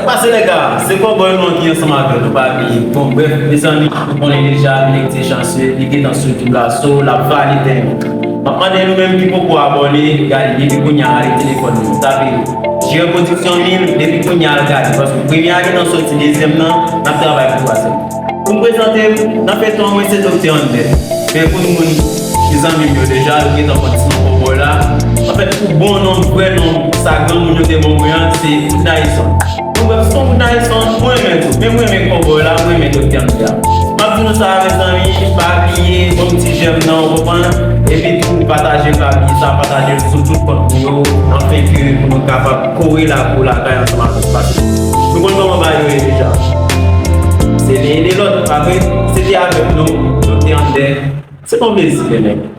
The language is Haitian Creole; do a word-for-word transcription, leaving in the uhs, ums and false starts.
Pase lè ka, se kòbòy nou an ki ansanm avè nou, pa bliye. Bon, brèf, mezanmi, nou konnen deja, Milik te chanse, li gentan sou YouTube la, so, l ap valide nou. M ap mande nou menm ki poko abòne, gade, depi kounye a, ale telefòn nou, tape Jere Pwodiksyon mil, depi kounye a, al gade, paske premye a gentan soti, dezyèm nan, n ap travay pou twazyèm. Pou m prezante m, nan feyton an, mwen se Doktè Andrè. Men pou moun ki zanmi m yo deja, yo gentan konn ti non kòbòy la. Anfèt, pou bon non, vrè non, sa granmoun yo te ban mwen an, se Naison. Bon, brèf, se yon Naison, mwen renmen tou. Men mwen renmen kòbòy la, mwen renmen Doktè Andrè a. M ap di nou sa, mezanmi, pa bliye, bon ti jèm nan, ou konprann? Epi tou, pataje, pa bliye sa, pataje l sou tout kont nou yo, anfen ke pou nou kapab kore lakou lakay ansanm avèk pase. Nou konn kòman bagay yo ye deja. Se len ede lòt, pa vre? Se te avèk nou, Doktè Andrè. Se yon plezi, les nèg.